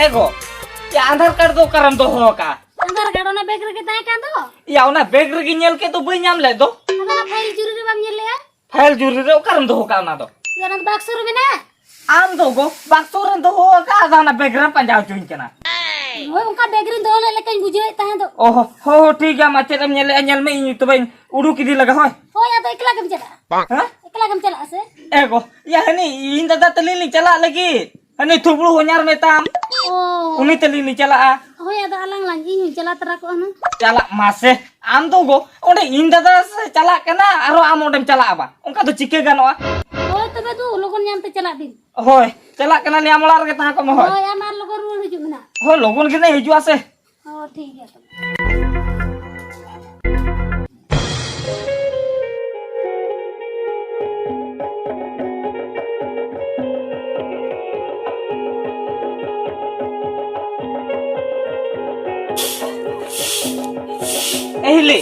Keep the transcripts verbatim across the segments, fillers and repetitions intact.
ᱮ ᱜᱚ, ᱭᱟ, ᱟᱫᱷᱟᱨ ᱠᱟᱨᱰ ᱫᱚ ᱚᱠᱟᱨᱮᱢ ᱫᱚᱦᱚ ᱟᱠᱟᱜᱼᱟ? ᱟᱫᱷᱟᱨ ᱠᱟᱨᱰ ᱚᱱᱟ ᱵᱮᱜᱽ ᱨᱮᱜᱮ ᱛᱟᱦᱮᱸ ᱠᱟᱱ ᱫᱚ᱾ ᱭᱟ, ᱚᱱᱟ ᱵᱮᱜᱽ ᱨᱮᱜᱮ ᱧᱮᱞ ᱠᱮᱫ ᱫᱚ, ᱵᱟᱹᱧ ᱧᱟᱢ ᱞᱮᱫ ᱫᱚ᱾ ᱟᱫᱚ ᱚᱱᱟ ᱯᱷᱟᱭᱤᱞ ᱡᱩᱨᱤ ᱨᱮ ᱵᱟᱢ ᱧᱮᱞ ᱞᱮᱜᱼᱟ? ᱯᱷᱟᱭᱤᱞ ᱡᱩᱨᱤ ᱨᱮ ᱚᱠᱟᱨᱮᱢ ᱫᱚᱦᱚ ᱠᱟᱜᱼᱟ ᱚᱱᱟ ᱫᱚ? ᱭᱟ, ᱚᱱᱟ ᱫᱚ ᱵᱟᱠᱥᱚ ᱨᱮ ᱢᱮᱱᱟᱜᱼᱟ᱾ ᱟᱢ ᱫᱚ ᱜᱚ, ᱵᱟᱠᱥᱚ ᱨᱮᱢ ᱫᱚᱦᱚ ᱟᱠᱟᱫ, ᱟᱫᱚ ᱚᱱᱟ ᱵᱮᱜᱽ ᱨᱮᱢ ᱯᱟᱸᱡᱟ ᱦᱚᱪᱚᱧ ᱠᱟᱱᱟ᱾ ᱦᱳᱭ, ᱚᱱᱠᱟ ᱵᱮᱜᱽ ᱨᱤᱧ ᱫᱚᱦᱚ ᱞᱮᱫ ᱞᱮᱠᱟᱧ ᱵᱩᱡᱷᱟᱹᱣᱮᱫ ᱛᱟᱦᱮᱸ ᱫᱚ᱾ ᱚ ᱦᱚ, ᱦᱚ, ᱦᱚ, ᱴᱷᱤᱠ ᱜᱮᱭᱟ, ᱢᱟ ᱪᱮᱫ ᱮᱢ ᱧᱮᱞᱮᱜᱼᱟ, ᱧᱮᱞ ᱢᱮ, ᱤᱧ ᱛᱚᱵᱮᱧ ᱩᱰᱩᱠ ᱤᱫᱤ ᱞᱟᱜᱟ, ᱦᱳᱭ᱾ ᱦᱳᱭ, ᱟᱫᱚ ᱮᱠᱞᱟ ᱜᱮᱢ ᱪᱟᱞᱟᱜᱼᱟ? ᱦᱮᱸ? ᱮᱠᱞᱟ ᱜᱮᱢ ᱪᱟᱞᱟᱜᱼᱟ ᱥᱮ? ᱮ ᱜᱚ, ᱭᱟ, ᱦᱟᱹᱱᱤ ᱤᱧ ᱫᱟᱫᱟ ᱛᱟᱹᱞᱤᱧ ᱞᱤᱧ ᱪᱟᱞᱟᱜ ᱞᱟᱹᱜᱤᱫ᱾ ᱦᱟᱹᱱᱤ ᱛᱷᱩᱵᱲᱩ ᱦᱚᱧᱟᱨ ᱢᱮᱛᱟᱢ᱾ ᱚ᱾ ᱩᱱᱤ ᱛᱟᱹᱞᱤᱧ ᱞᱤᱧ ᱪᱟᱞᱟᱜᱼᱟ᱾ ᱦᱳᱭ, ᱟᱫᱚ ᱟᱞᱟᱝ ᱞᱟᱝ, ᱤᱧ ᱦᱚᱸᱧ ᱪᱟᱞᱟᱣ ᱛᱚᱨᱟ ᱠᱚᱜᱼᱟ ᱦᱩᱱᱟᱹᱝ᱾ ᱪᱟᱞᱟᱜ ᱢᱟᱥᱮ᱾ ᱟᱢ ᱫᱚ ᱜᱚ, ᱚᱸᱰᱮ ᱤᱧ ᱫᱟᱫᱟ ᱥᱮ ᱪᱟᱞᱟᱜ ᱠᱟᱱᱟ, ᱟᱨᱦᱚᱸ ᱟᱢ ᱚᱸᱰᱮᱢ ᱪᱟᱞᱟᱜᱼᱟ ᱵᱟ? ᱚᱱᱠᱟ ᱫᱚ ᱪᱤᱠᱟᱹ ᱜᱟᱱᱚᱜᱼᱟ? ᱦᱳᱭ, ᱛᱚᱵᱮ ᱫᱩ, ᱞᱚᱜᱚᱱ ᱧᱟᱢ ᱛᱮ ᱪᱟᱞᱟᱜ ᱵᱤᱱ᱾ ᱦᱳᱭ, ᱪᱟᱞᱟᱜ ᱠᱟᱱᱟᱞᱤᱧ, ᱟᱢ ᱚᱲᱟᱜ ᱨᱮᱜᱮ ᱛᱟᱦᱮᱸ ᱠᱚᱜ ᱢᱮ, ᱦᱳᱭ᱾ ᱦᱳᱭ, ᱟᱢ ᱟᱨ ᱞᱚᱜᱚᱱ ᱨᱩᱣᱟᱹᱲ ᱦᱤᱡᱩᱜ ᱢᱮ ᱱᱟᱜ᱾ ᱦᱳᱭ, ᱞᱚᱜᱚᱱ ᱜᱮ ᱱᱟᱜ ᱦᱤᱡᱩᱜᱼᱟ ᱥᱮ᱾ ᱦᱚᱸ, ᱴᱷᱤᱠ ᱜᱮᱭᱟ ᱛᱚᱵᱮ᱾ ᱮ ᱦᱤᱞᱤ᱾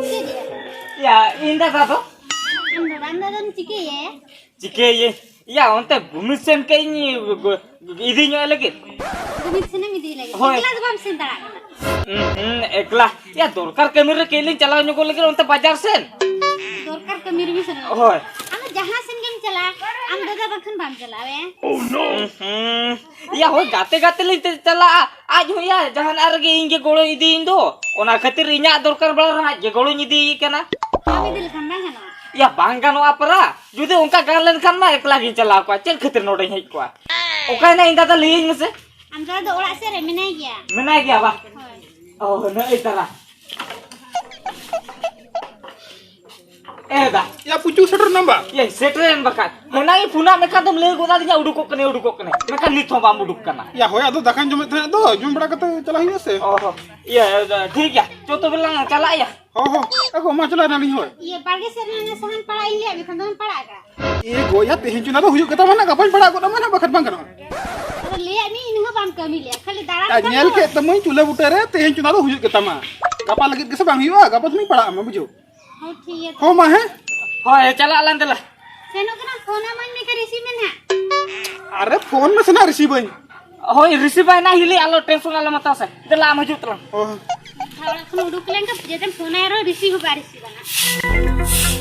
ᱪᱮᱫ ᱭᱟ? ᱭᱟ, ᱤᱧ ᱫᱟᱫᱟ ᱫᱚ? ᱟᱢ ᱫᱟᱫᱟ, ᱟᱢ ᱫᱟᱫᱟ ᱫᱚᱢ ᱪᱤᱠᱟᱹᱭᱮ? ᱪᱤᱠᱟᱹᱭᱮ? ᱭᱟ, ᱚᱱᱛᱮ ᱜᱩᱢᱤᱫ ᱥᱮᱱ ᱠᱟᱹᱡ ᱤᱧ ᱜᱚ-, ᱤᱫᱤ ᱧᱚᱜ ᱟᱭ ᱞᱟᱹᱜᱤᱫ᱾ ᱜᱩᱢᱤᱫ ᱥᱮᱱᱮᱢ ᱤᱫᱤ ᱞᱟᱹᱜᱤᱫ? ᱦᱳᱭ᱾ ᱮᱠᱞᱟ ᱫᱚ ᱵᱟᱢ ᱥᱮᱱ ᱫᱟᱲᱮᱭᱟᱜ ᱠᱟᱱᱟ? ᱦᱩᱸ, ᱦᱩᱸ, ᱮᱠᱞᱟ᱾ ᱭᱟ, ᱫᱚᱨᱠᱟᱨ ᱠᱟᱹᱢᱤ ᱨᱮ ᱠᱟᱹᱡ ᱞᱤᱧ ᱪᱟᱞᱟᱣ ᱧᱚᱜᱚᱜ ᱞᱟᱹᱜᱤᱫ ᱚᱱᱛᱮ ᱵᱟᱡᱟᱨ ᱥᱮᱱ᱾ ᱫᱚᱨᱠᱟᱨ ᱠᱟᱹᱢᱤ ᱨᱮᱜᱮ ᱥᱮᱱᱚᱜ ᱞᱟᱹᱜᱤᱫ? ᱦᱳᱭ᱾ ᱟᱢ ᱫᱚ ᱡᱟᱦᱟᱸ ᱥᱮᱱ ᱜᱮᱢ ᱪᱟᱞᱟᱜᱼᱟ, ᱟᱢ ᱫᱟᱫᱟ ᱵᱟᱝᱠᱷᱟᱱ ᱵᱟᱢ ᱪᱟᱞᱟᱜᱼᱟ, ᱦᱮᱸ? ᱦᱩᱸ, ᱦᱩᱸ᱾ ᱭᱟ, ᱦᱳᱭ, ᱜᱟᱛᱮ ᱜᱟᱛᱮ ᱞᱤᱧ ᱪᱟᱞᱟᱜᱼᱟ᱾ ᱟᱡ ᱦᱚᱸ ᱭᱟ, ᱡᱟᱦᱟᱱᱟᱜ ᱨᱮᱜᱮ ᱤᱧ ᱜᱮ ᱜᱚᱲᱚᱭ ᱤᱫᱤᱭᱤᱧ ᱫᱚ᱾ ᱚᱱᱟ ᱠᱷᱟᱹᱛᱤᱨ ᱤᱧᱟᱜ ᱫᱚᱨᱠᱟᱨ ᱵᱮᱲᱟ ᱨᱮᱦᱚᱸ ᱟᱡ ᱜᱮ ᱜᱚᱲᱚᱧ ᱤᱫᱤᱭᱮ ᱠᱟᱱᱟ᱾ ᱵᱟᱢ ᱤᱫᱤ ᱞᱮᱠᱷᱟᱱ ᱵᱟᱝ ᱜᱟᱱᱚᱜᱼᱟ? ᱭᱟ, ᱵᱟᱝ ᱜᱟᱱᱚᱜᱼᱟ ᱯᱟᱨᱟ᱾ ᱡᱩᱫᱤ ᱚᱱᱠᱟ ᱜᱟᱱ ᱞᱮᱱᱠᱷᱟᱱ ᱢᱟ ᱮᱠᱞᱟ ᱜᱤᱧ ᱪᱟᱞᱟᱣ ᱠᱚᱜᱼᱟ᱾ ᱪᱮᱫ ᱠᱷᱟᱹᱛᱤᱨ ᱱᱚᱰᱮᱧ ᱦᱮᱡ ᱠᱚᱜᱼᱟ? ᱚᱠᱟᱭᱮᱱᱟ ᱤᱧ ᱫᱟᱫᱟ, ᱞᱟᱹᱭᱟᱹᱧ ᱢᱮᱥᱮ᱾ ᱟᱢ ᱫᱟᱫᱟ ᱫᱚ ᱚᱲᱟᱜ ᱥᱮᱫ ᱨᱮ ᱢᱮᱱᱟᱭ ᱜᱮᱭᱟ᱾ ᱢᱮᱱᱟᱭ ᱜᱮᱭᱟ ᱵᱟ? ᱦᱳᱭ᱾ ᱚ, ᱱᱟᱹᱭ ᱛᱟᱨᱟ᱾ ᱮ ᱫᱟ᱾ ᱭᱟ, ᱯᱩᱪᱩ ᱥᱮᱴᱮᱨ ᱱᱟᱢ ᱵᱟ? ᱭᱟ, ᱥᱮᱴᱮᱨᱮᱱ ᱵᱟᱠᱷᱟᱡ᱾ ᱢᱮᱱᱟᱭ ᱯᱷᱩᱱᱟ ᱢᱮᱠᱷᱟᱱ ᱫᱚᱢ ᱞᱟᱹᱭ ᱜᱚᱫᱟ ᱫᱤᱧᱟ, ᱩᱰᱩᱠᱚᱜ ᱠᱟᱹᱱᱟᱹᱧ, ᱩᱰᱩᱠᱚᱜ ᱠᱟᱹᱱᱟᱹᱧ᱾ ᱢᱮᱱᱠᱷᱟᱱ ᱱᱤᱛ ᱦᱚᱸ ᱵᱟᱢ ᱩᱰᱩᱠ ᱠᱟᱱᱟ᱾ ᱭᱟ, ᱦᱳᱭ, ᱟᱫᱚ ᱫᱟᱠᱟᱧ ᱡᱚᱢᱮᱫ ᱛᱟᱦᱮᱸᱫ ᱫᱚ, ᱡᱚᱢ ᱵᱟᱲᱟ ᱠᱟᱛᱮ ᱪᱟᱞᱟᱜ ᱦᱩᱭᱩᱜᱼᱟ ᱥᱮ? ᱚ ᱦᱚᱸ᱾ ᱤᱭᱟᱹ, ᱴᱷᱤᱠ ᱜᱮᱭᱟ, ᱪᱚ ᱛᱚᱵᱮ ᱞᱟᱝ ᱪᱟᱞᱟᱜ ᱭᱟ᱾ ᱦᱚᱸ, ᱦᱚᱸ, ᱮ ᱜᱚ, ᱢᱟ ᱪᱟᱞᱟᱜ ᱱᱟᱞᱤᱧ, ᱦᱳᱭ᱾ ᱤᱭᱟᱹ, ᱵᱟᱲᱜᱮ ᱥᱮᱫ ᱨᱮ ᱚᱱᱟ ᱥᱟᱦᱟᱱ ᱯᱟᱲᱟᱜ ᱤᱧ ᱞᱟᱹᱭᱟᱫ ᱢᱮ ᱠᱷᱟᱱ ᱫᱚᱢ ᱯᱟᱲᱟᱜ ᱠᱟᱜ᱾ ᱮ ᱜᱚ, ᱭᱟ, ᱛᱮᱦᱮᱧ ᱪᱚᱸᱫᱟ ᱫᱚ ᱦᱩᱭᱩᱜ ᱜᱮᱛᱟᱢᱟ ᱱᱟᱜ, ᱜᱟᱯᱟᱧ ᱯᱟᱲᱟᱜ ᱜᱚᱫ ᱟᱢᱟ ᱱᱟᱜ, ᱵᱟᱠᱷᱟᱱ ᱵᱟᱝ ᱜᱟᱱᱚᱜᱼᱟ᱾ ᱟᱫᱚ ᱞᱟᱹᱭᱟᱫ ᱢᱮ, ᱤᱧ ᱦᱚᱸ ᱵᱟᱢ ᱠᱟᱹᱢᱤ ᱞᱮᱭᱟ, ᱠᱷᱟᱹᱞᱤ ᱫᱟᱬᱟᱱ ᱟᱨ ᱠᱟᱱᱟ ᱧᱮᱞ ᱵᱟᱝ? ᱠᱮᱫ ᱛᱟᱢᱟᱹᱧ ᱪᱩᱞᱦᱟᱹ ᱵᱩᱴᱟᱹ ᱨᱮ ᱛᱮᱦᱮᱧ ᱪᱚᱸᱫᱟ ᱫᱚ ᱦᱩᱭᱩᱜ ᱜᱮᱛᱟᱢᱟ, ᱜᱟᱯᱟ ᱞᱟᱹᱜᱤᱫ ᱜᱮᱥᱮ ᱵᱟᱝ ᱦᱩᱭᱩᱜᱼᱟ, ᱜᱟᱯᱟ ᱫᱚᱧ ᱯᱟᱲᱟᱜ ᱟᱢᱟ, ᱵᱩᱡᱷᱟᱹᱣ᱾ ᱦᱚᱸ, ᱴᱷᱤᱠ ᱜᱮᱭᱟ᱾ ᱦᱚᱸ, ᱢᱟ, ᱦᱮᱸ᱾ ᱦᱳᱭ, ᱪᱟᱞᱟᱜ ᱟᱞᱟᱝ ᱫᱮᱞᱟ᱾ ᱥᱮᱱᱚᱜ ᱠᱟᱱᱟ, ᱯᱷᱳᱱ ᱟᱢᱟᱹᱧ ᱢᱮ, ᱠᱷᱟᱱ ᱨᱤᱥᱤᱵᱷ ᱢᱮ ᱱᱟᱦᱟᱜ᱾ ᱟᱨᱮ, ᱯᱷᱳᱱ ᱢᱮᱥᱮ ᱱᱟᱦᱟᱜ, ᱨᱤᱥᱤᱵᱷ ᱟᱹᱧ᱾ ᱦᱳᱭ, receive ᱟᱭ ᱱᱟ ᱦᱤᱞᱤ, ᱟᱞᱚ tension ᱟᱞᱚᱢ ᱦᱟᱛᱟᱣᱟ ᱥᱮ᱾ ᱫᱮᱞᱟ, ᱟᱢ ᱦᱤᱡᱩᱜ ᱛᱟᱞᱟᱝ᱾ ᱚ᱾ ᱚᱲᱟᱜ ᱠᱷᱚᱱ ᱩᱰᱩᱠ ᱞᱮᱱᱠᱷᱟᱱ ᱡᱮᱛᱮᱢ ᱯᱷᱳᱱ ᱟᱭ ᱨᱮᱦᱚᱸ receive ᱦᱚᱸ ᱵᱟᱭ receive ᱟ ᱱᱟᱜ᱾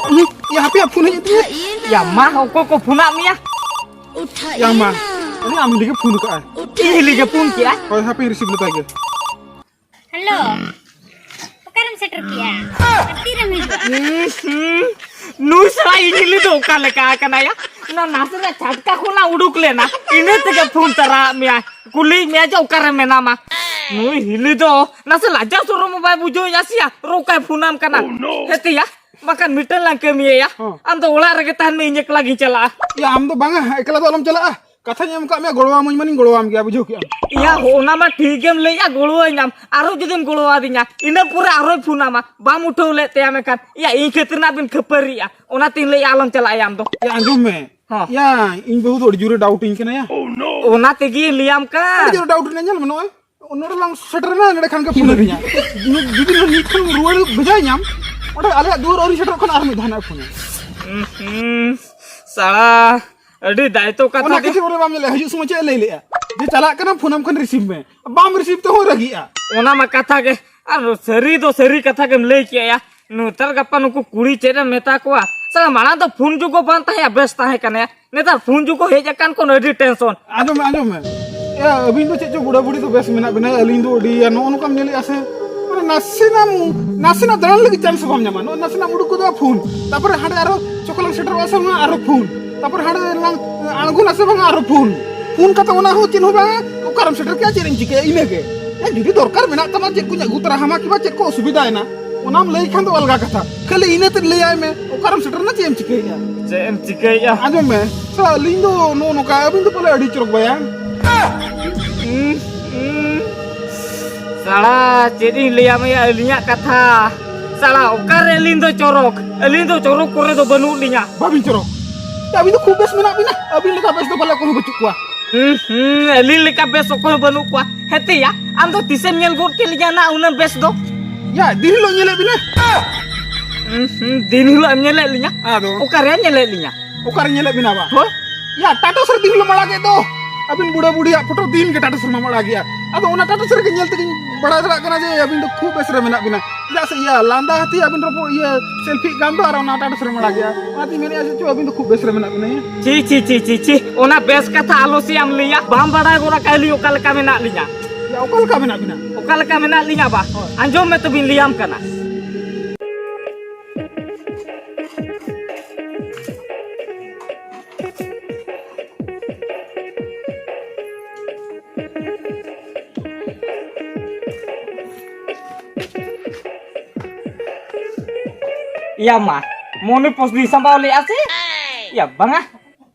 ᱩᱦᱩᱸ, ᱭᱟ, ᱦᱟᱯᱮᱭᱟᱜ ᱯᱷᱳᱱ ᱦᱮᱡ ᱮᱱ ᱛᱤᱧᱟ᱾ ᱭᱟ ᱢᱟ, ᱚᱠᱚᱭ ᱠᱚ ᱯᱷᱳᱱᱟᱫ ᱢᱮᱭᱟ? ᱭᱟ ᱢᱟ, ᱩᱱᱤ ᱟᱢ ᱦᱤᱞᱤ ᱜᱮ ᱯᱷᱳᱱ ᱠᱟᱜᱼᱟᱭ᱾ ᱤᱧ ᱦᱤᱞᱤ ᱜᱮ ᱯᱷᱳᱱ ᱠᱮᱜᱼᱟᱭ? ᱦᱳᱭ, ᱦᱟᱯᱮᱧ receive ᱞᱮᱛᱟᱭ ᱜᱮ᱾ ᱦᱮᱞᱳ, ᱚᱠᱟᱨᱮᱢ ᱥᱮᱴᱮᱨ ᱠᱮᱜᱼᱟ? ᱟᱨ ᱛᱤᱨᱮᱢ ᱦᱤᱡᱩᱜᱼᱟ? ᱩᱸ, ᱦᱩᱸ᱾ ᱱᱩᱭ ᱥᱟᱞᱟ ᱤᱧ ᱦᱤᱞᱤ ᱫᱚ ᱚᱠᱟ ᱞᱮᱠᱟ ᱟᱠᱟᱱᱟᱭᱟ? ᱚᱱᱟ ᱱᱟᱥᱮᱱᱟᱜ ᱪᱷᱟᱴᱠᱟ ᱠᱷᱚᱱᱟᱜ ᱩᱰᱩᱠ ᱞᱮᱱᱟ, ᱤᱱᱟᱹ ᱛᱮᱜᱮ ᱯᱷᱳᱱ ᱛᱟᱨᱟ ᱟᱫ ᱢᱮᱭᱟᱭ᱾ ᱠᱩᱞᱤᱭᱮᱫ ᱢᱮᱭᱟ ᱡᱮ ᱚᱠᱟᱨᱮ ᱢᱮᱱᱟᱢᱟ? ᱱᱩᱭ ᱦᱤᱞᱤ ᱫᱚ ᱱᱟᱥᱮ ᱞᱟᱡᱟᱣ ᱥᱚᱨᱚᱢ ᱦᱚᱸ ᱵᱟᱭ ᱵᱩᱡᱷᱟᱹᱣᱮᱫᱼᱟ ᱥᱮᱭᱟ, ᱨᱚᱠᱟᱭ ᱯᱷᱳᱱᱟᱢ ᱠᱟᱱᱟ᱾ ᱦᱮᱸ ᱛᱮᱭᱟ, ᱵᱟᱠᱷᱟᱱ ᱢᱤᱫᱴᱟᱝ ᱞᱟᱝ ᱠᱟᱹᱢᱤᱭᱟᱭᱟ᱾ ᱦᱚᱸ᱾ ᱟᱢ ᱫᱚ ᱚᱲᱟᱜ ᱨᱮᱜᱮ ᱛᱟᱦᱮᱱ ᱢᱮ, ᱤᱧ ᱮᱠᱞᱟ ᱜᱤᱧ ᱪᱟᱞᱟᱜᱼᱟ᱾ ᱭᱟ, ᱟᱢ ᱫᱚ ᱵᱟᱝᱟ, ᱮᱠᱞᱟ ᱫᱚ ᱟᱞᱚᱢ ᱪᱟᱞᱟᱜᱼᱟ᱾ ᱠᱟᱛᱷᱟᱧ ᱮᱢ ᱟᱠᱟᱫ ᱢᱮᱭᱟ, ᱜᱚᱲᱚᱣᱟᱢᱟᱹᱧ ᱢᱟᱱᱮᱧ ᱜᱚᱲᱚᱣᱟᱢ ᱜᱮᱭᱟ, ᱵᱩᱡᱷᱟᱹᱣ ᱠᱮᱜᱼᱟᱢ? ᱭᱟ, ᱦᱚ, ᱚᱱᱟ ᱢᱟ ᱴᱷᱤᱠ ᱜᱮᱢ ᱞᱟᱹᱭᱮᱜᱼᱟ, ᱜᱚᱲᱚᱣᱟᱹᱧᱟᱢ᱾ ᱟᱨᱚ ᱡᱩᱫᱤᱢ ᱜᱚᱲᱚᱣᱟᱫᱤᱧᱟ, ᱤᱱᱟᱹ ᱯᱚᱨᱮ ᱟᱨᱚᱭ ᱯᱷᱳᱱᱟᱢᱟ, ᱵᱟᱢ ᱩᱴᱷᱟᱹᱣ ᱞᱮᱫ ᱛᱟᱭᱟ, ᱢᱮᱱᱠᱷᱟᱱ ᱭᱟ, ᱤᱧ ᱠᱷᱟᱹᱛᱤᱨ ᱱᱟᱜ ᱵᱤᱱ ᱠᱷᱟᱹᱯᱟᱹᱨᱤᱜᱼᱟ, ᱚᱱᱟᱛᱤᱧ ᱞᱟᱹᱭᱮᱜᱼᱟ, ᱟᱞᱚᱢ ᱪᱟᱞᱟᱜᱼᱟ ᱭᱟ ᱟᱢ ᱫᱚ᱾ ᱭᱟ, ᱟᱸᱡᱚᱢ ᱢᱮ᱾ ᱦᱚᱸ᱾ ᱭᱟ, ᱤᱧ ᱵᱟᱹᱦᱩ ᱫᱚ ᱟᱹᱰᱤ ᱡᱳᱨᱮ ᱰᱟᱣᱩᱴᱤᱧ ᱠᱟᱱᱟ ᱭᱟ᱾ ᱚᱱᱟ ᱛᱮᱜᱮᱧ ᱞᱟᱹᱭᱟᱢ ᱠᱟᱱ᱾ ᱟᱹᱰᱤ ᱡᱳᱨᱮ ᱰᱟᱣᱩᱴ ᱨᱮ ᱧᱮᱞ ᱢᱮ, ᱱᱚᱜᱼᱚᱭ ᱱᱚᱰᱮ ᱞᱟᱝ ᱥᱮᱴᱮᱨ ᱮᱱᱟ, ᱱᱚᱰᱮ ᱠᱷᱟᱱ ᱜᱮ ᱯᱷᱳᱱ ᱟᱹᱫᱤᱧᱟ᱾ ᱡᱩᱫᱤ ᱱᱤᱛ ᱠᱷᱚᱱ ᱨᱩᱣᱟᱹᱲ ᱵᱷᱮᱡᱟᱭᱤᱧᱟᱢ, ᱚᱸᱰᱮ ᱟᱞᱮᱭᱟᱜ ᱫᱩᱣᱟᱹᱨ ᱟᱹᱣᱨᱤ ᱥᱮᱴᱮᱨᱚᱜ ᱠᱷᱟᱱ ᱟᱨ ᱢᱤᱫ ᱫᱷᱟᱣ ᱱᱟᱜ ᱯᱷᱳᱱᱟ᱾ ᱩᱸ, ᱦᱩᱸ, ᱥᱟᱲᱟ, ᱟᱹᱰᱤ ᱫᱟᱭᱤᱛᱛᱚ ᱠᱟᱛᱷᱟ ᱚᱱᱟ ᱜᱮ᱾ ᱠᱤᱪᱷᱩ ᱵᱚᱞᱮ ᱵᱟᱢ ᱧᱮᱞᱮᱫᱼᱟ, ᱦᱤᱡᱩᱜ ᱥᱚᱢᱚᱭ ᱪᱮᱫ ᱮ ᱞᱟᱹᱭ ᱞᱮᱜᱼᱟ? ᱡᱮ ᱪᱟᱞᱟᱜ ᱠᱟᱱᱟᱢ, ᱯᱷᱳᱱᱟᱢ ᱠᱷᱟᱱ ᱨᱤᱥᱤᱵᱷ ᱢᱮ, ᱵᱟᱢ ᱨᱤᱥᱤᱵᱷ ᱛᱮᱦᱚᱸ ᱨᱟᱹᱜᱤᱜᱼᱟ᱾ ᱚᱱᱟ ᱢᱟ ᱠᱟᱛᱷᱟ ᱜᱮ, ᱟᱨ ᱥᱟᱹᱨᱤ ᱫᱚ ᱥᱟᱹᱨᱤ ᱠᱟᱛᱷᱟ ᱜᱮᱢ ᱞᱟᱹᱭ ᱠᱮᱜᱼᱟ᱾ ᱱᱮᱛᱟᱨ ᱜᱟᱯᱟ ᱱᱩᱠᱩ ᱠᱩᱲᱤ ᱪᱮᱫ ᱮᱢ ᱢᱮᱛᱟ ᱠᱚᱣᱟ? ᱥᱟᱞᱟ ᱢᱟᱲᱟᱝ ᱫᱚ ᱯᱷᱳᱱ ᱡᱩᱜᱽ ᱦᱚᱸ ᱵᱟᱝ ᱛᱟᱦᱮᱸᱜᱼᱟ, ᱵᱮᱥ ᱛᱟᱦᱮᱸ ᱠᱟᱱᱟ᱾ ᱱᱮᱛᱟᱨ ᱯᱷᱳᱱ ᱡᱩᱜᱽ ᱦᱚᱸ ᱦᱮᱡ ᱟᱠᱟᱱ ᱠᱷᱚᱱ ᱟᱹᱰᱤ ᱴᱮᱱᱥᱚᱱ᱾ ᱟᱸᱡᱚᱢ ᱢᱮ, ᱟᱸᱡᱚᱢ ᱢᱮ᱾ ᱮ, ᱟᱹᱵᱤᱱ ᱫᱚ ᱪᱮᱫ ᱪᱚ ᱵᱩᱲᱟᱹ ᱵᱩᱲᱤ ᱫᱚ ᱵᱮᱥ ᱢᱮᱱᱟᱜ ᱵᱤᱱᱟ, ᱟᱹᱞᱤᱧ ᱫᱚ ᱟᱹᱰᱤ ᱱᱚᱜᱼᱚ ᱱᱚᱝᱠᱟᱢ ᱧᱮᱞᱮᱜᱼᱟ ᱥᱮ? ᱢᱟᱱᱮ ᱱᱟᱥᱮᱱᱟᱜ, ᱱᱟᱥᱮᱱᱟᱜ ᱫᱟᱬᱟᱱ ᱞᱟᱹᱜᱤᱫ ᱪᱟᱱᱥ ᱦᱚᱸ ᱵᱟᱢ ᱧᱟᱢᱟ᱾ ᱱᱚᱜᱼᱚᱭ ᱱᱟᱥᱮᱱᱟᱜ ᱩᱰᱩᱠ ᱜᱚᱫᱚᱜᱼᱟ ᱯᱷᱳᱱ, ᱛᱟᱯᱚᱨᱮ ᱦᱟᱸᱰᱮ ᱟᱨᱚ ᱪᱚᱠᱞᱮᱴ ᱥᱮᱴᱮᱨᱚᱜᱼᱟ ᱥᱮ ᱵᱟᱝᱟ ᱟᱨᱚ ᱯᱷᱳᱱ, ᱛᱟᱯᱚᱨᱮ ᱦᱟᱸᱰᱮ ᱞᱟᱝ ᱟᱬᱜᱚᱱᱟ ᱥᱮ ᱵᱟᱝᱟ ᱟᱨᱚ ᱯᱷᱳᱱ᱾ ᱯᱷᱳᱱ ᱠᱟᱛᱮ ᱚᱱᱟ ᱦᱚᱸ ᱪᱮᱫ ᱦᱚᱸ ᱵᱟᱝᱟ, ᱚᱠᱟᱨᱮᱢ ᱥᱮᱴᱮᱨ ᱠᱮᱜᱼᱟ, ᱪᱮᱫ ᱮᱢ ᱪᱤᱠᱟᱹᱭᱟ, ᱤᱱᱟᱹᱜᱮ᱾ ᱦᱮᱸ, ᱡᱩᱫᱤ ᱫᱚᱨᱠᱟᱨ ᱢᱮᱱᱟᱜ ᱛᱟᱢᱟ, ᱪᱮᱫ ᱠᱚᱧ ᱟᱹᱜᱩ ᱛᱚᱨᱟ ᱟᱢᱟ ᱠᱤᱵᱟ ᱪᱮᱫ ᱠᱚ ᱚᱥᱩᱵᱤᱫᱷᱟᱭᱮᱱᱟ, ᱚᱱᱟᱢ ᱞᱟᱹᱭ ᱠᱷᱟᱱ ᱫᱚ ᱟᱞᱜᱟ ᱠᱟᱛᱷᱟ᱾ ᱠᱷᱟᱹᱞᱤ ᱤᱱᱟᱹ ᱛᱮᱫ ᱞᱟᱹᱭᱟᱭ ᱢᱮ, ᱚᱠᱟᱨᱮᱢ ᱥᱮᱴᱮᱨᱱᱟ, ᱪᱮᱫ ᱮᱢ ᱪᱤᱠᱟᱹᱭᱮᱫᱼᱟ? ᱪᱮᱫ ᱮᱢ ᱪᱤᱠᱟᱹᱭᱮᱫᱼᱟ? ᱟᱸᱡᱚᱢ ᱢᱮ, ᱥᱟᱞᱟ, ᱟᱹᱞᱤᱧ ᱫᱚ ᱱᱚᱜᱼᱚ ᱱᱚᱝᱠᱟ, ᱟᱹᱵᱤᱱ ᱫᱚ ᱯᱟᱞᱮ ᱟᱹᱰᱤ ᱪᱚᱨᱚᱠ ᱵᱟᱭᱟ᱾ ᱩᱸ, ᱩᱸ᱾ ᱥᱟᱲᱟ, ᱪᱮᱫ ᱤᱧ ᱞᱟᱹᱭᱟ ᱢᱮᱭᱟ ᱟᱹᱞᱤᱧᱟᱜ ᱠᱟᱛᱷᱟ? ᱥᱟᱲᱟ, ᱚᱠᱟᱨᱮ ᱟᱹᱞᱤᱧ ᱫᱚ ᱪᱚᱨᱚᱠ? ᱟᱹᱞᱤᱧ ᱫᱚ ᱪᱚᱨᱚᱠ ᱠᱚᱨᱮ ᱫᱚ ᱵᱟᱹᱱᱩᱜ ᱞᱤᱧᱟ᱾ ᱵᱟᱹᱵᱤᱱ ᱪᱚᱨᱚᱠ? ᱟᱹᱵᱤᱱ ᱫᱚ ᱠᱷᱩᱵ ᱵᱮᱥ ᱢᱮᱱᱟᱜ ᱵᱤᱱᱟ᱾ ᱟᱹᱵᱤᱱ ᱞᱮᱠᱟ ᱵᱮᱥ ᱫᱚ ᱯᱟᱞᱮ ᱚᱠᱚᱭ ᱦᱚᱸ ᱵᱟᱹᱪᱩᱜ ᱠᱚᱣᱟ᱾ ᱦᱩᱸ, ᱦᱩᱸ, ᱟᱹᱞᱤᱧ ᱞᱮᱠᱟ ᱵᱮᱥ ᱚᱠᱚᱭ ᱦᱚᱸ ᱵᱟᱹᱱᱩᱜ ᱠᱚᱣᱟ᱾ ᱦᱮᱛᱮᱭᱟ, ᱟᱢ ᱫᱚ ᱛᱤᱥᱮᱢ ᱧᱮᱞ ᱜᱚᱫ ᱠᱮᱫ ᱞᱤᱧᱟ ᱱᱟ ᱩᱱᱟᱹᱜ ᱵᱮᱥ ᱫᱚ? ᱭᱟ, ᱫᱤᱱ ᱦᱤᱞᱳᱜ ᱧᱮᱞᱮᱫ ᱵᱤᱱᱟ᱾ ᱩᱸ, ᱦᱩᱸ, ᱫᱤᱱ ᱦᱤᱞᱳᱜ ᱮᱢ ᱧᱮᱞᱮᱫ ᱞᱤᱧᱟ? ᱟᱫᱚ? ᱚᱠᱟᱨᱮ ᱧᱮᱞᱮᱫ ᱞᱤᱧᱟ? ᱚᱠᱟᱨᱮ ᱧᱮᱞᱮᱫ ᱵᱤᱱᱟ ᱵᱟ? ᱦᱳᱭ᱾ ᱭᱟ, ᱴᱟᱴᱟ ᱥᱟᱨ ᱫᱤᱱ ᱦᱤᱞᱳᱜ ᱢᱟᱲᱟᱜᱮᱫ ᱫᱚ᱾ ᱟᱹᱵᱤᱱ ᱵᱩᱲᱟᱹ ᱵᱩᱲᱦᱤᱭᱟᱜ ᱯᱷᱳᱴᱳ ᱫᱤᱱ ᱜᱮ ᱴᱟᱴᱟ ᱥᱟᱨ ᱢᱟ ᱢᱟᱲᱟᱜᱮᱜᱼᱟ᱾ ᱟᱫᱚ ᱚᱱᱟ ᱴᱟᱴᱟ ᱥᱟᱨ ᱜᱮ ᱧᱮᱞ ᱛᱮᱜᱮᱧ ᱵᱟᱲᱟᱭ ᱫᱟᱲᱮᱭᱟᱜ ᱠᱟᱱᱟ ᱡᱮ ᱟᱹᱵᱤᱱ ᱫᱚ ᱠᱷᱩᱵ ᱵᱮᱥ ᱨᱮ ᱢᱮᱱᱟᱜ ᱵᱤᱱᱟ᱾ ᱪᱮᱫᱟᱜ ᱥᱮ ᱤᱭᱟᱹ ᱞᱟᱸᱫᱟ ᱦᱟᱹᱛᱤ ᱟᱹᱵᱤᱱ ᱨᱚᱯᱚᱲ ᱤᱭᱟᱹ ᱥᱮᱞᱯᱷᱤ ᱜᱟᱱ ᱫᱚ ᱟᱨ ᱚᱱᱟ ᱴᱟᱴᱟ ᱥᱟᱨ ᱢᱟᱲᱟᱜᱮᱜᱼᱟ᱾ ᱚᱱᱟᱛᱮᱧ ᱢᱮᱱᱮᱫᱼᱟ ᱡᱮ ᱪᱚ ᱟᱹᱵᱤᱱ ᱫᱚ ᱠᱷᱩᱵ ᱵᱮᱥ ᱨᱮ ᱢᱮᱱᱟᱜ ᱵᱤᱱᱟ᱾ ᱪᱤ, ᱪᱤ, ᱪᱤ, ᱪᱤ, ᱪᱤ, ᱚᱱᱟ ᱵᱮᱥ ᱠᱟᱛᱷᱟ ᱟᱞᱚ ᱥᱮ ᱟᱢ ᱞᱟᱹᱭᱟ᱾ ᱵᱟᱢ ᱵᱟᱲᱟᱭ ᱜᱚᱫ ᱟᱠᱟᱫ ᱞᱤᱧ ᱚᱠᱟ ᱞᱮᱠᱟ ᱢᱮᱱᱟᱜ ᱞᱤᱧᱟ᱾ ᱭᱟ, ᱚᱠᱟ ᱞᱮᱠᱟ ᱢᱮᱱᱟᱜ ᱵᱤᱱᱟ? ᱚᱠᱟ ᱞᱮᱠᱟ ᱢᱮᱱᱟᱜ ᱞᱤᱧᱟ ᱵᱟ? ᱦᱳᱭ᱾ ᱟᱸᱡᱚᱢ ᱢᱮ ᱛᱚᱵᱮᱧ ᱞᱟᱹᱭᱟᱢ ᱠᱟᱱᱟ᱾ ᱤᱭᱟ ᱢᱟ, ᱢᱚᱱᱤ ᱯᱚᱥᱫᱤ ᱥᱟᱢᱵᱟᱣ ᱞᱮᱜᱼᱟ ᱥᱮ? ᱤᱭᱟ ᱵᱟᱝᱟ,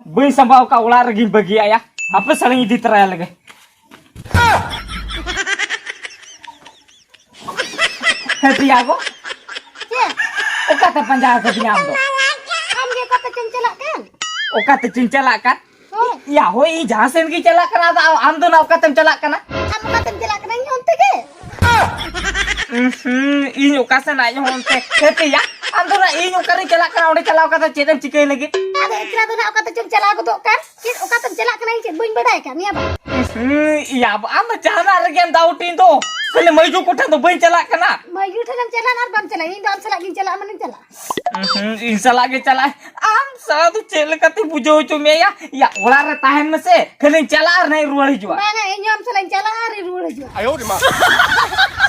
ᱵᱟᱹᱧ ᱥᱟᱢᱵᱟᱣ ᱠᱟᱜ, ᱚᱲᱟᱜ ᱨᱮᱜᱮᱧ ᱵᱟᱹᱜᱤᱭᱟᱜᱼᱟ᱾ ᱦᱟᱯᱮ ᱥᱟᱞᱟᱧ ᱤᱫᱤ ᱛᱚᱨᱟᱭᱟ ᱞᱮᱜᱮ᱾ ᱦᱮᱸ ᱯᱮᱭᱟ ᱜᱚ᱾ ᱪᱮᱫ? ᱚᱠᱟᱛᱮ ᱯᱟᱸᱡᱟ ᱟᱠᱟᱫᱤᱧᱟ ᱟᱢ ᱫᱚ? ᱟᱢ ᱜᱮ ᱚᱠᱟ ᱛᱮᱪᱚᱢ ᱪᱟᱞᱟᱜ ᱠᱟᱱ? ᱚᱠᱟ ᱛᱮᱪᱚᱧ ᱪᱟᱞᱟᱜ ᱠᱟᱱ? ᱦᱳᱭ᱾ ᱭᱟ ᱦᱳᱭ, ᱤᱧ ᱡᱟᱦᱟᱸ ᱥᱮᱱ ᱜᱮᱧ ᱪᱟᱞᱟᱜ ᱠᱟᱱᱟ, ᱟᱫᱚ ᱟᱢ ᱫᱚ ᱱᱟ ᱚᱠᱟᱛᱮᱢ ᱪᱟᱞᱟᱜ ᱠᱟᱱᱟ? ᱟᱢ ᱚᱠᱟᱛᱮᱢ ᱪᱟᱞᱟᱜ ᱠᱟᱱᱟ? ᱤᱧ ᱚᱱᱛᱮ ᱜᱮ᱾ ᱩᱸ ᱦᱩᱸ, ᱤᱧ ᱚᱠᱟ ᱥᱮᱱ ᱟᱡ ᱦᱚᱸ ᱚᱱᱛᱮ᱾ ᱦᱮᱸ ᱯᱮᱭᱟ, ᱟᱢ ᱫᱚ ᱱᱟ ᱤᱧ ᱚᱠᱟᱨᱤᱧ ᱪᱟᱞᱟᱜ ᱠᱟᱱᱟ, ᱚᱸᱰᱮ ᱪᱟᱞᱟᱣ ᱠᱟᱛᱮ ᱪᱮᱫ ᱮᱢ ᱪᱤᱠᱟᱹᱭ ᱞᱟᱹᱜᱤᱫ? ᱟᱫᱚ ᱮᱠᱞᱟ ᱫᱚ ᱱᱟ ᱚᱠᱟ ᱛᱮᱪᱚᱢ ᱪᱟᱞᱟᱣ ᱜᱚᱫᱚᱜ ᱠᱟᱱ? ᱪᱮᱫ ᱚᱠᱟ ᱛᱮᱢ ᱪᱟᱞᱟᱜ ᱠᱟᱱᱟ ᱤᱧ ᱪᱮᱫ ᱵᱟᱹᱧ ᱵᱟᱰᱟᱭ ᱠᱟᱱ ᱱᱤᱭᱟᱹ ᱵᱟᱨ? ᱦᱩᱸ, ᱤᱭᱟ, ᱟᱢ ᱫᱚ ᱡᱟᱦᱟᱱᱟᱜ ᱨᱮᱜᱮᱢ ᱫᱟᱣ ᱤᱧ ᱫᱚ᱾ ᱠᱷᱟᱹᱞᱤ ᱢᱟᱹᱭᱡᱩ ᱠᱚᱴᱷᱮᱱ ᱫᱚ ᱵᱟᱹᱧ ᱪᱟᱞᱟᱜ ᱠᱟᱱᱟ᱾ ᱢᱟᱹᱭᱡᱩ ᱴᱷᱮᱱᱮᱢ ᱪᱟᱞᱟᱜ ᱟᱨ ᱵᱟᱢ ᱪᱟᱞᱟᱜᱼᱟ, ᱤᱧ ᱫᱚ ᱟᱢ ᱥᱟᱞᱟᱜ ᱜᱤᱧ ᱪᱟᱞᱟᱜᱼᱟ, ᱢᱟᱱᱮᱧ ᱪᱟᱞᱟᱜᱼᱟ᱾ ᱦᱩᱸ, ᱤᱧ ᱥᱟᱞᱟᱜ ᱜᱮ ᱪᱟᱞᱟᱜ᱾ ᱟᱢ ᱥᱟᱞᱟ ᱫᱚ ᱪᱮᱫ ᱞᱮᱠᱟᱛᱮ ᱵᱩᱡᱷᱟᱹᱣ ᱦᱚᱪᱚ ᱢᱮᱭᱟ? ᱭᱟ, ᱚᱲᱟᱜ ᱨᱮ ᱛᱟᱦᱮᱱ ᱢᱮᱥᱮ, ᱠᱷᱟᱹᱞᱤᱧ ᱪᱟᱞᱟᱜᱼᱟ ᱟᱨ ᱱᱟᱜ ᱤᱧ ᱨᱩᱣᱟᱹᱲ ᱦᱤᱡᱩᱜᱼᱟ᱾ ᱵᱟᱝᱟ, ᱤᱧ ᱦᱚᱸ ᱟᱢ ᱥᱟᱞᱟᱜ ᱤᱧ ᱪᱟᱞᱟᱜᱼᱟ ᱟᱨ ᱤᱧ ᱨᱩᱣᱟᱹᱲ ᱦᱤᱡᱩᱜᱼᱟ᱾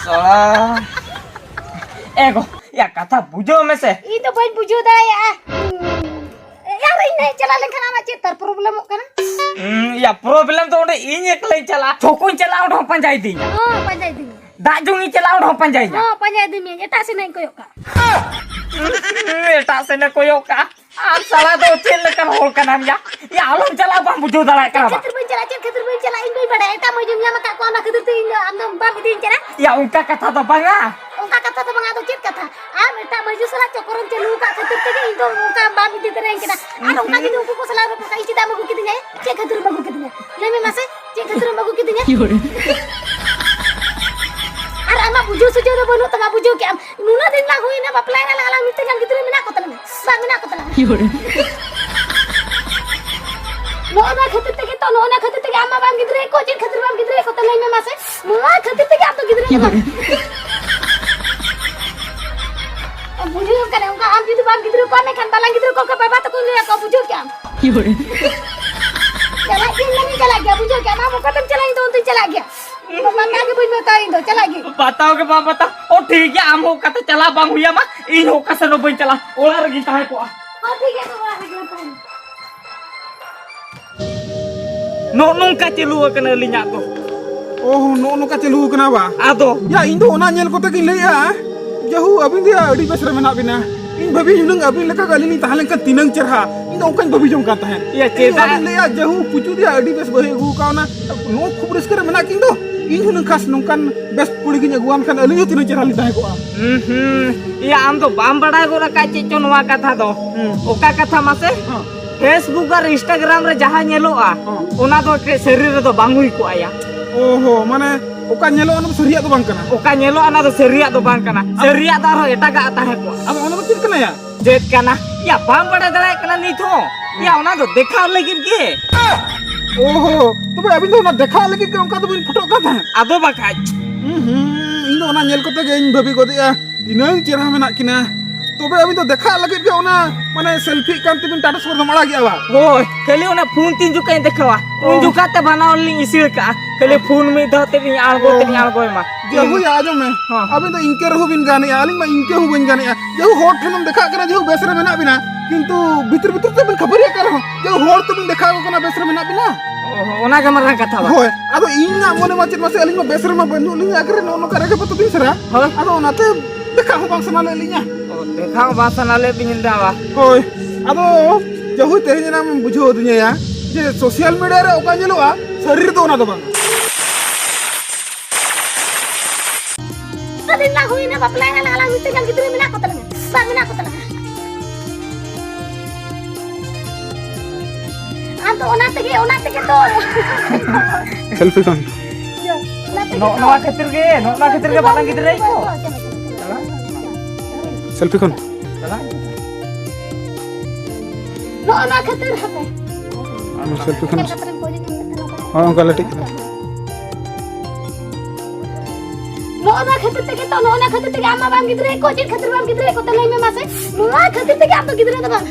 ᱥᱟᱞᱟ᱾ ᱮ ᱜᱚ, ᱭᱟ, ᱠᱟᱛᱷᱟ ᱵᱩᱡᱷᱟᱹᱣ ᱢᱮᱥᱮ᱾ ᱤᱧ ᱫᱚ ᱵᱟᱹᱧ ᱵᱩᱡᱷᱟᱹᱣ ᱫᱟᱲᱮᱭᱟᱜᱼᱟ᱾ ᱦᱩᱸ᱾ ᱟᱨ ᱤᱧ ᱱᱟᱜ ᱤᱧ ᱪᱟᱞᱟᱣ ᱞᱮᱱᱠᱷᱟᱱ ᱟᱢᱟᱜ ᱪᱮᱫ ᱛᱟᱨ ᱯᱨᱚᱵᱞᱮᱢᱚᱜ ᱠᱟᱱᱟ? ᱦᱩᱸ, ᱭᱟ, ᱯᱨᱚᱵᱞᱮᱢ ᱫᱚ ᱚᱸᱰᱮ ᱤᱧ ᱮᱠᱞᱟᱧ ᱪᱟᱞᱟᱜᱼᱟ᱾ ᱪᱷᱚᱠᱩᱧ ᱪᱟᱞᱟᱜᱼᱟ, ᱚᱸᱰᱮ ᱦᱚᱸ ᱯᱟᱸᱡᱟᱭ ᱫᱤᱧ᱾ ᱦᱚᱸ, ᱯᱟᱸᱡᱟᱭ ᱫᱤᱧ᱾ ᱫᱟᱜ ᱡᱚᱝ ᱤᱧ ᱪᱟᱞᱟᱜᱼᱟ, ᱚᱸᱰᱮ ᱦᱚᱸ ᱯᱟᱸᱡᱟᱭᱤᱧᱟ᱾ ᱦᱚᱸ, ᱯᱟᱸᱡᱟᱭ ᱫᱤᱧ᱾ ᱮᱴᱟᱜ ᱥᱮᱱ ᱱᱟᱜ ᱤᱧ ᱠᱚᱭᱚᱜ ᱠᱟᱜᱼᱟ᱾ ᱮᱴᱟᱜ ᱥᱮᱱᱮ ᱠᱚᱭᱚᱜ ᱠᱟᱜᱼᱟ᱾ ᱟᱢ ᱥᱟᱞᱟ ᱫᱚ ᱪᱮᱫ ᱞᱮᱠᱟᱱ ᱦᱚᱲ ᱠᱟᱱᱟᱢ ᱭᱟ? ᱭᱟ, ᱟᱞᱚᱢ ᱪᱟᱞᱟᱜᱼᱟ, ᱵᱟᱢ ᱵᱩᱡᱷᱟᱹᱣ ᱫᱟᱲᱮᱭᱟᱜ ᱪᱮᱫ ᱠᱟᱱᱟ ᱵᱟ? ᱠᱷᱟᱹᱛᱤᱨ ᱵᱟᱹᱧ ᱪᱟᱞᱟᱜᱼᱟ, ᱪᱮᱫ ᱠᱷᱟᱹᱛᱤᱨ ᱵᱟᱹᱧ ᱪᱟᱞᱟᱜᱼᱟ? ᱤᱧ ᱵᱟᱹᱧ ᱵᱟᱲᱟᱭᱟ, ᱮᱴᱟᱜ ᱢᱟᱹᱭᱡᱩᱢ ᱧᱟᱢ ᱟᱠᱟᱫ ᱠᱚᱣᱟ, ᱚᱱᱟ ᱠᱷᱟᱹᱛᱤᱨ ᱛᱮ ᱤᱧ ᱫᱚ ᱟᱢ ᱫᱚ ᱵᱟᱢ ᱤᱫᱤᱧ ᱠᱟᱱᱟ᱾ ᱭᱟ, ᱚᱱᱠᱟ ᱠᱟᱛᱷᱟ ᱫᱚ ᱵᱟᱝᱟ᱾ ᱚᱱᱠᱟ ᱠᱟᱛᱷᱟ ᱫᱚ ᱵᱟᱝᱟ, ᱟᱫᱚ ᱪᱮᱫ ᱠᱟᱛᱷᱟ? ᱟᱢ ᱮᱴᱟᱜ ᱢᱟᱹᱭᱡᱩ ᱥᱟᱞᱟᱜ ᱪᱚᱠᱚᱨᱮᱢ ᱪᱟᱹᱞᱩ ᱟᱠᱟᱫ ᱠᱷᱟᱹᱛᱤᱨ ᱛᱮᱜᱮ ᱤᱧ ᱫᱚ ᱚᱱᱠᱟ ᱵᱟᱢ ᱤᱫᱤ ᱛᱟᱨᱟᱧ ᱠᱟᱱᱟ᱾ ᱟᱨ ᱚᱱᱠᱟ ᱡᱩᱫᱤ ᱩᱱᱠᱩ ᱠᱚ ᱥᱟᱞᱟᱜ ᱨᱚᱯᱚᱲ ᱠᱷᱟᱱ, ᱤᱧ ᱪᱮᱫᱟᱜ ᱮᱢ ᱟᱹᱜᱩ ᱠᱤᱫᱤᱧᱟ? ᱪᱮᱫ ᱠᱷᱟᱹᱛᱤᱨ ᱮᱢ ᱟᱹᱜᱩ ᱠᱤᱫᱤᱧᱟ? ᱞᱟᱹᱭ ᱢᱮ ᱢᱟᱥᱮ, ᱪᱮᱫ ᱠᱷᱟᱹᱛᱤᱨ ᱮᱢ ᱟᱹᱜᱩ ᱠᱤᱫᱤᱧᱟ? ᱟᱨ ᱟᱢᱟᱜ ᱵᱩᱡᱷᱟᱹᱣ ᱥᱩᱡᱷᱟᱹᱣ ᱫᱚ ᱵᱟᱹᱱᱩᱜ ᱛᱟᱢᱟ, ᱵᱩᱡᱷᱟᱹᱣ ᱠᱮᱫ ᱟᱢ᱾ ᱱᱩᱱᱟᱹᱜ ᱫᱤᱱ ᱞᱟᱝ ᱦᱩᱭᱱᱟ ᱵᱟᱯᱞᱟᱭᱮᱱᱟ ᱞᱟᱝ, ᱟᱞᱟᱝ ᱢᱤᱫᱴᱮᱱ ᱜᱟᱱ ᱜᱤᱫᱽᱨᱟᱹ ᱢᱮᱱᱟᱜ ᱠᱚ ᱛᱟᱞᱟᱝᱟ? ᱵᱟᱝ ᱢᱮᱱᱟᱜ ᱠᱚ ᱛᱟᱞᱟᱝᱟ᱾ ᱱᱚᱜᱼᱚ ᱱᱟ ᱠᱷᱟᱹᱛᱤᱨ ᱛᱮᱜᱮ ᱛᱚ, ᱱᱚᱜᱼᱚ ᱱᱟ ᱠᱷᱟᱹᱛᱤᱨ ᱛᱮᱜᱮ ᱟᱢ ᱢᱟ ᱵᱟᱢ ᱜᱤᱫᱽᱨᱟᱹᱭᱮᱫ ᱠᱚ᱾ ᱪᱮᱫ ᱠᱷᱟᱹᱛᱤᱨ ᱵᱟᱢ ᱜᱤᱫᱽᱨᱟᱹᱭᱮᱫ ᱠᱚ ᱛᱟᱞᱟᱝ ᱢᱮ ᱢᱟᱥᱮ? ᱱᱚᱣᱟ ᱠᱷᱟᱹᱛᱤᱨ ᱛᱮᱜᱮ ᱟᱢ ᱫᱚ ᱜᱤᱫᱽᱨᱟᱹ ᱜᱮ ᱵᱟᱢ ᱵᱩᱡᱷᱟᱹᱣ ᱠᱟᱱᱟ᱾ ᱚᱱᱠᱟ ᱟᱢ ᱡᱩᱫᱤ ᱵᱟᱢ ᱜᱤᱫᱽᱨᱟᱹ ᱠᱚᱣᱟ, ᱢᱮᱱᱠᱷᱟᱱ ᱵᱟᱞᱟᱝ ᱜᱤᱫᱽᱨᱟᱹ ᱠᱚ ᱠᱷᱟᱱ ᱵᱟᱵᱟ ᱛᱟᱠᱚᱧ ᱞᱟᱹᱭ ᱟᱠᱚᱣᱟ, ᱵᱩᱡᱷᱟᱹᱣ ᱠᱮᱜᱼᱟᱢ? ᱪᱟᱞᱟᱜ ᱜᱮᱭᱟᱹᱧ ᱢᱟᱱᱮᱧ ᱪᱟᱞᱟᱜ ᱜᱮᱭᱟ, ᱵᱩᱡᱷᱟᱹᱣ ᱠᱮᱜᱼᱟᱢ? ᱟᱢ ᱚᱠᱟᱛᱮᱢ ᱪᱟᱞᱟᱜᱼᱟ, ᱤᱧ ᱫᱚ ᱚᱱᱛᱮᱧ ᱪᱟᱞᱟᱜ ᱜᱮᱭᱟ᱾ ᱵᱟᱵᱟ ᱢᱟ ᱜᱮ ᱵᱟᱹᱧ ᱢᱮᱛᱟᱭᱟ, ᱤᱧ ᱫᱚ ᱪᱟᱞᱟᱜ ᱜᱮ᱾ ᱵᱟᱛᱟᱣ ᱜᱮ ᱵᱟᱢ ᱵᱟᱛᱟᱣ᱾ ᱚ, ᱴᱷᱤᱠ ᱜᱮᱭᱟ, ᱟᱢ ᱦᱚᱸ ᱚᱠᱟᱛᱮ ᱪᱟᱞᱟᱜ ᱵᱟᱝ ᱦᱩᱭᱟᱢᱟ, ᱤᱧ ᱦᱚᱸ ᱚᱠᱟ ᱥᱮᱫ ᱦᱚᱸ ᱵᱟᱹᱧ ᱪᱟᱞᱟᱜᱼᱟ, ᱚᱲᱟᱜ ᱨᱮᱜᱮᱧ ᱛᱟᱦᱮᱸ ᱠᱚᱜᱼᱟ᱾ ᱦᱚᱸ, ᱴᱷᱤᱠ ᱜᱮᱭᱟ, ᱛᱚᱵᱮ ᱚᱲᱟᱜ ᱨᱮᱜᱮ ᱛᱟᱦᱮᱱ᱾ ᱱᱚᱜᱼᱚ ᱱᱚᱝᱠᱟ ᱪᱟᱹᱞᱩ ᱟᱠᱟᱱᱟ ᱟᱹᱞᱤᱧᱟᱜ ᱫᱚ᱾ ᱳᱦ, ᱱᱚᱜᱼᱚ ᱱᱚᱝᱠᱟ ᱪᱟᱹᱞᱩ ᱟᱠᱟᱱᱟ ᱵᱟ? ᱟᱫᱚ? ᱭᱟ, ᱤᱧ ᱫᱚ ᱚᱱᱟ ᱧᱮᱞ ᱠᱚᱛᱮ ᱜᱤᱧ ᱞᱟᱹᱭᱮᱜᱼᱟ, ᱡᱟᱹᱦᱩ, ᱟᱹᱵᱤᱱ ᱫᱚ ᱭᱟ ᱟᱹᱰᱤ ᱵᱮᱥ ᱨᱮ ᱢᱮᱱᱟᱜ ᱵᱤᱱᱟ᱾ ᱤᱧ ᱵᱷᱟᱹᱵᱤ ᱦᱩᱱᱟᱹᱝ ᱟᱹᱵᱤᱱ ᱞᱮᱠᱟ ᱜᱮ ᱟᱹᱞᱤᱧ ᱞᱤᱧ ᱛᱟᱦᱮᱸ ᱞᱮᱱᱠᱷᱟᱱ ᱛᱤᱱᱟᱹᱝ ᱪᱮᱨᱦᱟ᱾ ᱤᱧ ᱫᱚ ᱚᱱᱠᱟᱧ ᱵᱷᱟᱹᱵᱤ ᱡᱚᱝ ᱠᱟᱱ ᱛᱟᱦᱮᱸᱫ᱾ ᱭᱟ, ᱤᱧ ᱪᱮᱫᱟᱜ? ᱚᱱᱟᱧ ᱞᱟᱹᱭᱮᱜᱼᱟ, ᱡᱟᱹᱦᱩ, ᱯᱩᱪᱩ ᱫᱚ ᱭᱟ ᱟᱹᱰᱤ ᱵᱮᱥ ᱵᱟᱹᱦᱩᱭ ᱟᱹᱜᱩ ᱠᱟᱣᱱᱟ᱾ ᱱᱚᱣᱟ ᱠᱷᱩᱵ ᱨᱟᱹᱥᱠᱟᱹ ᱨᱮ ᱢᱮᱱᱟᱜ ᱠᱤᱱ ᱫᱚ᱾ ᱤᱧ ᱦᱩᱱᱟᱹᱝ ᱠᱷᱟᱥ ᱱᱚᱝᱠᱟᱱ ᱵᱮᱥ ᱠᱩᱲᱤ ᱜᱤᱧ ᱟᱹᱜᱩᱣᱟᱱ ᱠᱷᱟᱱ ᱟᱹᱞᱤᱧ ᱦᱚᱸ ᱛᱤᱱᱟᱹᱝ ᱪᱮᱨᱦᱟ ᱞᱤᱧ ᱛᱟᱦᱮᱸ ᱠᱚᱜᱼᱟ᱾ ᱦᱩᱸ, ᱦᱩᱸ᱾ ᱭᱟ, ᱟᱢ ᱫᱚ ᱵᱟᱢ ᱵᱟᱲᱟᱭ ᱜᱚᱫ ᱟᱠᱟᱫ ᱪᱮᱫ ᱪᱚ ᱱᱚᱣᱟ ᱠᱟᱛᱷᱟ ᱫᱚ᱾ ᱦᱩᱸ᱾ ᱚᱠᱟ ᱠᱟᱛᱷᱟ ᱢᱟᱥᱮ? ᱦᱚᱸ᱾ Facebook ᱟᱨ Instagram ᱨᱮ ᱡᱟᱦᱟᱸ ᱧᱮᱞᱚᱜᱼᱟ, ᱦᱚᱸ᱾ ᱚᱱᱟ ᱫᱚ ᱮᱠᱮᱱ ᱥᱟᱹᱨᱤ ᱨᱮᱫᱚ ᱵᱟᱝ ᱦᱩᱭ ᱠᱚᱜᱼᱟ ᱭᱟ᱾ ᱚ ᱦᱚᱸ, ᱢᱟᱱᱮ ᱚᱠᱟ ᱧᱮᱞᱚᱜᱼᱟ ᱚᱱᱟ ᱫᱚ ᱥᱟᱹᱨᱤᱭᱟᱜ ᱫᱚ ᱵᱟᱝ ᱠᱟᱱᱟ? ᱚᱠᱟ ᱧᱮᱞᱚᱜᱼᱟ ᱚᱱᱟ ᱫᱚ ᱥᱟᱹᱨᱤᱭᱟᱜ ᱫᱚ ᱵᱟᱝ ᱠᱟᱱᱟ᱾ ᱟᱫᱚ ᱥᱟᱹᱨᱤᱭᱟᱜ ᱫᱚ ᱟᱨᱦᱚᱸ ᱮᱴᱟᱜᱟᱜ ᱛᱟᱦᱮᱸ ᱠᱚᱜᱼᱟ᱾ ᱟᱫᱚ ᱚᱱᱟ ᱫᱚ ᱪᱮᱫ ᱠᱟᱱᱟ ᱭᱟ? ᱪᱮᱫ ᱠᱟᱱᱟ? ᱭᱟ, ᱵᱟᱢ ᱵᱟᱲᱟᱭ ᱫᱟᱲᱮᱭᱟᱜ ᱠᱟᱱᱟ ᱱᱤᱛ ᱦᱚᱸ? ᱭᱟ, ᱚᱱᱟ ᱫᱚ ᱫᱮᱠᱷᱟᱣ ᱞᱟᱹᱜᱤᱫ ᱜᱮ᱾ ᱚ ᱦᱚᱸ, ᱛᱚᱵᱮ ᱟᱹᱵᱤᱱ ᱫᱚ ᱚᱱᱟ ᱫᱮᱠᱷᱟᱣ ᱞᱟᱹᱜᱤᱫ ᱜᱮ ᱚᱱᱠᱟ ᱫᱚᱵᱤᱱ ᱯᱷᱳᱴᱳᱜ ᱠᱟᱱ ᱛᱟᱦᱮᱸᱫ? ᱟᱫᱚ ᱵᱟᱠᱷᱟᱡ᱾ ᱦᱩᱸ, ᱦᱩᱸ, ᱤᱧ ᱫᱚ ᱚᱱᱟ ᱧᱮᱞ ᱠᱟᱛᱮ ᱜᱮ ᱤᱧ ᱵᱷᱟᱹᱵᱤ ᱜᱚᱫᱮᱜᱼᱟ᱾ ᱛᱤᱱᱟᱹᱝ ᱪᱮᱨᱦᱟ ᱢᱮᱱᱟᱜ ᱠᱤᱱᱟ᱾ ᱛᱚᱵᱮ ᱟᱹᱵᱤᱱ ᱫᱚ ᱫᱮᱠᱷᱟᱜ ᱞᱟᱹᱜᱤᱫ ᱜᱮ ᱚᱱᱟ, ᱢᱟᱱᱮ, ᱥᱮᱞᱯᱷᱤ ᱠᱟᱱ ᱛᱮᱵᱤᱱ ᱴᱟᱴᱟᱥ ᱠᱚᱨᱮ ᱫᱚᱢ ᱟᱲᱟᱜᱮᱜᱼᱟ ᱵᱟ? ᱦᱳᱭ, ᱠᱷᱟᱹᱞᱤ ᱚᱱᱟ ᱯᱷᱳᱱ ᱛᱤᱱ ᱡᱚᱠᱷᱟᱡ ᱤᱧ ᱫᱮᱠᱷᱟᱣᱟ, ᱩᱱ ᱚ᱾ ᱡᱚᱠᱷᱟᱡ ᱛᱮ ᱵᱟᱱᱟ ᱦᱚᱲ ᱞᱤᱧ ᱤᱥᱤᱲ ᱠᱟᱜᱼᱟ᱾ ᱠᱷᱟᱹᱞᱤ ᱯᱷᱳᱱ ᱢᱤᱫ ᱫᱷᱟᱣ ᱛᱮᱞᱤᱧ ᱟᱬᱜᱚ ᱚ᱾ ᱛᱮᱞᱤᱧ ᱟᱬᱜᱚᱭ ᱢᱟ᱾ ᱡᱟᱹᱦᱩᱭᱟ, ᱟᱸᱡᱚᱢ ᱢᱮ᱾ ᱦᱚᱸ᱾ ᱟᱹᱵᱤᱱ ᱫᱚ ᱤᱱᱠᱟᱹ ᱨᱮᱦᱚᱸ ᱵᱤᱱ ᱜᱟᱱᱮᱜᱼᱟ, ᱟᱹᱞᱤᱧ ᱢᱟ ᱤᱱᱠᱟᱹ ᱦᱚᱸ ᱵᱟᱹᱧ ᱜᱟᱱᱮᱜᱼᱟ᱾ ᱡᱟᱹᱦᱩ, ᱦᱚᱲ ᱴᱷᱮᱱ ᱮᱢ ᱫᱮᱠᱷᱟᱜ ᱠᱟᱱᱟ, ᱡᱟᱹᱦᱩ ᱵᱮᱥ ᱨᱮ ᱢᱮᱱᱟᱜ ᱵᱤᱱᱟ, ᱠᱤᱱᱛᱩ ᱵᱷᱤᱛᱤᱨ ᱵᱷᱤᱛᱤᱨ ᱛᱮᱵᱤᱱ ᱠᱷᱟᱹᱯᱟᱹᱨᱤᱭᱟᱜ ᱠᱟᱱ ᱨᱮᱦᱚᱸ, ᱡᱟᱹᱦᱩ, ᱦᱚᱲ ᱛᱮᱵᱤᱱ ᱫᱮᱠᱷᱟᱣ ᱟᱠᱚ ᱠᱟᱱᱟ ᱵᱮᱥ ᱨᱮ ᱢᱮᱱᱟᱜ ᱵᱤᱱᱟ᱾ ᱚ, ᱚᱱᱟ ᱜᱮ ᱢᱟᱨᱟᱝ ᱠᱟᱛᱷᱟ ᱵᱟ᱾ ᱦᱳᱭ, ᱟᱫᱚ ᱤᱧ ᱢᱟ ᱢᱚᱱᱮ ᱢᱟ ᱪᱮᱫ ᱢᱟᱥᱮ, ᱟᱹᱞᱤᱧ ᱢᱟ ᱵᱮᱥ ᱨᱮᱢᱟ ᱵᱟᱹᱱᱩᱜ ᱞᱤᱧᱟ, ᱟᱜᱨᱮ ᱱᱚᱜᱼᱚ ᱱᱚᱝᱠᱟ ᱨᱮᱜᱮ ᱵᱟᱹᱛᱩ ᱫᱤᱱ ᱥᱟᱨᱟ᱾ ᱦᱳᱭ᱾ ᱟᱫᱚ ᱚᱱᱟᱛᱮ ᱫᱮᱠᱷᱟᱜ ᱦᱚᱸ ᱵᱟᱝ ᱥᱟᱱᱟ ᱞᱮᱫ ᱞᱤᱧᱟ᱾ ᱚ, ᱫᱮᱠᱷᱟᱣ ᱵᱟᱝ ᱥᱟᱱᱟ ᱞᱮᱫ ᱵᱤᱱ ᱫᱟ ᱵᱟ᱾ ᱦᱳᱭ, ᱟᱫᱚ ᱡᱟᱹᱦᱩ, ᱛᱮᱦᱮᱧ ᱮᱱᱟᱢ ᱵᱩᱡᱷᱟᱹᱣ ᱟᱹᱫᱤᱧᱟ ᱭᱟ, ᱡᱮ ᱥᱳᱥᱟᱞ ᱢᱤᱰᱤᱭᱟ ᱨᱮ ᱚᱠᱟ ᱧᱮᱞᱚᱜᱼᱟ, ᱥᱟᱹᱨᱤ ᱨᱮᱫᱚ ᱚᱱᱟ ᱫᱚ ᱵᱟᱝᱟ᱾ ᱟᱹᱰᱤ ᱫᱤᱱ ᱞᱟᱝ ᱦᱩᱭᱱᱟ ᱵᱟᱯᱞᱟᱭᱮᱱᱟ ᱞᱟᱝ, ᱟᱞᱟᱝ ᱢᱤᱫᱴᱮᱱ ᱜᱟᱱ ᱜᱤᱫᱽᱨᱟᱹ ᱢᱮᱱᱟᱜ ᱠᱚ ᱛᱟᱞᱟᱝᱟ? ᱵᱟᱝ ᱢᱮᱱᱟᱜ ᱠᱚ ᱛᱟᱞᱟᱝᱟ᱾ ᱟᱢ ᱫᱚ ᱚᱱᱟ ᱛᱮᱜᱮ, ᱚᱱᱟ ᱛᱮᱜᱮ ᱛᱚ᱾ ᱥᱮᱞᱯᱷᱤ ᱠᱷᱚᱱ᱾ ᱚᱱᱟ ᱛᱮᱜᱮ ᱱᱚ-, ᱛᱚ᱾ ᱱᱚᱣᱟ ᱠᱷᱟᱹᱛᱤᱨ ᱜᱮ, ᱱᱚᱜᱼᱱᱟ ᱠᱷᱟᱹᱛᱤᱨ ᱜᱮ ᱵᱟᱞᱟᱝ ᱜᱤᱫᱽᱨᱟᱹᱭᱮᱫ ᱠᱚ᱾ ᱪᱚᱞᱚ, ᱪᱚᱞᱚ, ᱪᱚᱞᱚ, ᱪᱚᱞᱚ᱾ ᱥᱮᱞᱯᱷᱤ ᱠᱷᱚᱱ᱾ ᱱᱚᱜᱼᱚ ᱱᱚᱣᱟ ᱠᱷᱟᱹᱛᱤᱨ ᱦᱟᱯᱮ᱾ ᱥᱮᱞᱯᱷᱤ ᱠᱷᱚᱱ᱾ ᱪᱮᱫ ᱞᱮᱠᱟ ᱛᱮᱞᱟᱝ ᱯᱚᱡᱮ ᱠᱟᱱ ᱛᱟᱦᱮᱱᱟ? ᱦᱳᱭ, ᱚᱱᱠᱟ ᱞᱟᱹᱴᱤᱡ ᱠᱟᱱᱟ᱾ ᱱᱚᱜᱼᱚ ᱱᱚᱣᱟ ᱠᱷᱟᱹᱛᱤᱨ ᱛᱮᱜᱮ ᱛᱚ, ᱱᱚᱜᱼᱚ ᱱᱚᱣᱟ ᱠᱷᱟᱹᱛᱤᱨ ᱛᱮᱜᱮ ᱟᱢ ᱢᱟ ᱵᱟᱢ ᱜᱤᱫᱽᱨᱟᱹᱭᱮᱫ ᱠᱚ᱾ ᱪᱮᱫ ᱠᱷᱟᱹᱛᱤᱨ ᱵᱟᱢ ᱜᱤᱫᱽᱨᱟᱹᱭᱮᱫ ᱠᱚ? ᱛᱟᱦᱞᱮ ᱞᱟᱹᱭ ᱢᱮ ᱢᱟᱥᱮ᱾ ᱱᱚᱣᱟ ᱠᱷᱟᱹᱛᱤᱨ ᱛᱮᱜᱮ ᱟᱢ ᱫᱚ ᱜᱤᱫᱽᱨᱟᱹ ᱫᱚ ᱵᱟᱝ᱾